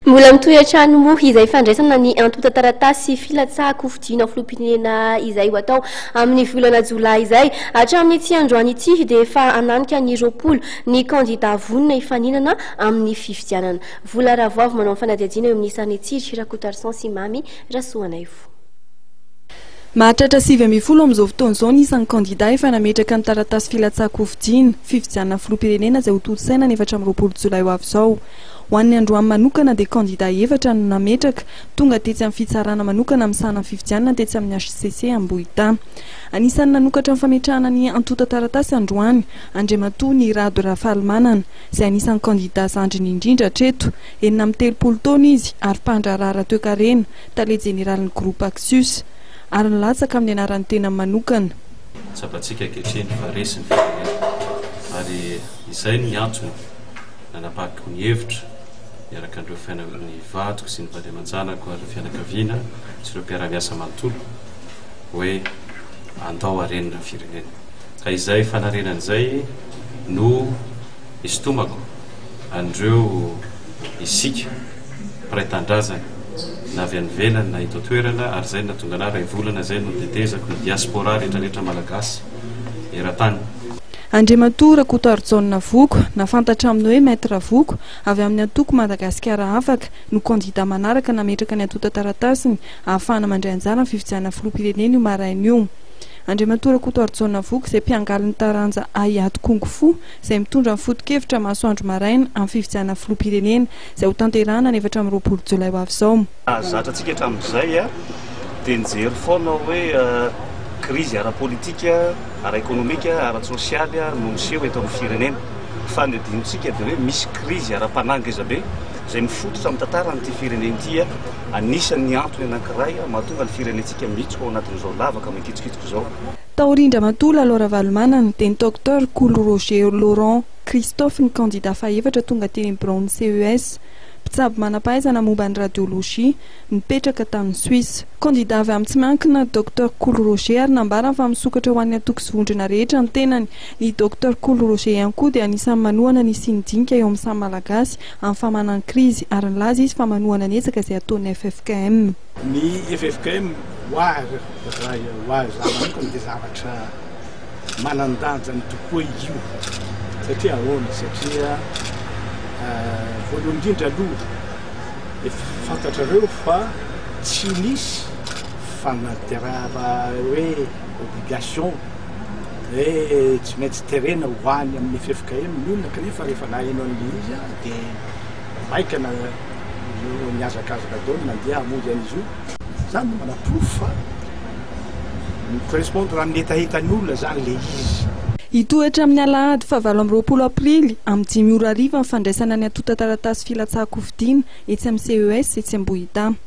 Mbola mitohy hatrany moa izay fandraisana ny antontan-taratasy filatsahan-kofidiana filoham-pirenena izay ho atao amin'ny volana jolay izay. Hatramin'ity androany ity dia efa hananika ny 20 ny kandida vonona hifaninana amin'ny fifidianana. Vola Ravoavy manao ny fanadihadiana eo amin'ny sarin'i Tsiry Rakotoarison sy Mamy Rasoanaivo. Mahatratra 19 amin'izao fotoana izao ny isan'ny kandida efa nametraka ny taratasy filatsahan-kofidiana, fifidianana filoham-pirenena izay hotontosaina ny 24 jolay ho avy izao. Ho an'ny androany manokana dia kandida efatra no nametraka, tonga tetsy amin'ny fitsarana manokana misahana ny fifidianana tetsy amin'ny hcc Ambohidahy. Anisan'ny nanokatra ny fametrahana ny antontan-taratasy androany, Andriamatoa Nirado Rafalimanana, izay anisan'ny kandida zandriny indrindra hatreto. 36 taona izy ary mpandraharaha ara-toekarena, tale jeneralin'ny Groupe Axius. Ary nilatsaka amin'ny anaran'ny tenany manokana. Tsapantsika ankehitriny fa resy ny firenena ary izay no antony nanapahako ny hevitra miaraka an'ireo fiana ny vadiko sy ny vady aman-janako ary ny fianakaviana sy ireo mpiara-miasa manontolo hoe andao harenina ny firenena. Ka izay fanarenana izay no isintomako an'ireo isika mpiray tanindrazana na avy any ivelany na eto an-toerana ary izay no nahatonga anah iray volana izay no nitetezako ny diaspora rehetrarehetra malagasy eran-tany. Andriamatoa Rakotoarijaona Voko, na fantatra amin'ny hoe Maître Voko, avy amin'ny antoko Madagasikara Afaka, no kandida manaraka nametraka ny antontan-taratasiny ahafahana mandray anjara amin'ny fifidianana filoham-pirenena io maraina io. Andriamatoa Rakotoarijaona Voko izay mpiangaly ny taranja haiady Kung Fu izay mitondra ny foto-kevitra Masoandro maraina amin'ny fifidianana filoham-pirenena izay hotanterahana ny 24 jolay ho avy izao. Nahazatra antsika hatramin'izay dia nijery foana hoe krizy ara-politika, ara-ekonomika, ara-tsosialy no miseho eto amin'ny firenena. Fa ny adinontsika dia hoe misy krizy ara-panahy ngezabe izay mifototra amin'ny tantaran'ity firenena ity. Anisan'ny antony anankiray mahatonga ny firenentsika mihitsoka ao anatin'izao lavaka mankitsokitsoka izao. Taorian-dRamatoa Lalao Ravalomanana dia ny Docteur Kolo Roger Laurent Christophe ny kandida fahefatra tonga teny amin'ny biraon'ny CES. Mpitsabo manam-pahaizana momba ny radiologie, nipetraka tany Suisse. Kandida avy amin'ny tsy miankina, Docteur Kolo Roger, ary nambarany fa misokatra ho an'ny antoko sy vondrona rehetra ny tenany. Ny Docteur Kolo Roger ihany koa dia anisan'ny manohana ny hisian'ny dinika eo amin'ny samy Malagasy amin'ny famahana ny krizy, ary nilaza izy fa manohana ny ezaka izay ataon'ny ffkm. Ny ffkm ho ahy raha ho ahy izaho manokana dia zavatra manan-danjany tokoa io satria ahoana? Satria voalohany indrindra aloha efa fantatrareo fa tsy nisy fanaterava hoe obligation hoe tsy maintsy terena ho any amin'ny ffkm ny olona kanefa rehefa naheno an'ilay izy aho dia maika na nihazakazaka daholo nandeha hamonjy an'izy io. Zany no manaporofo fa mi-correspondre amin'ny hetahetan'ny olona zany le izy. Hitohy hatramin'ny alahady faha 28 aprily amin'ny 5 ora hariva ny fandraisana ny antontan-taratasy filatsahan-kofidina etsy amin'ny CES etsy Ambohidahy.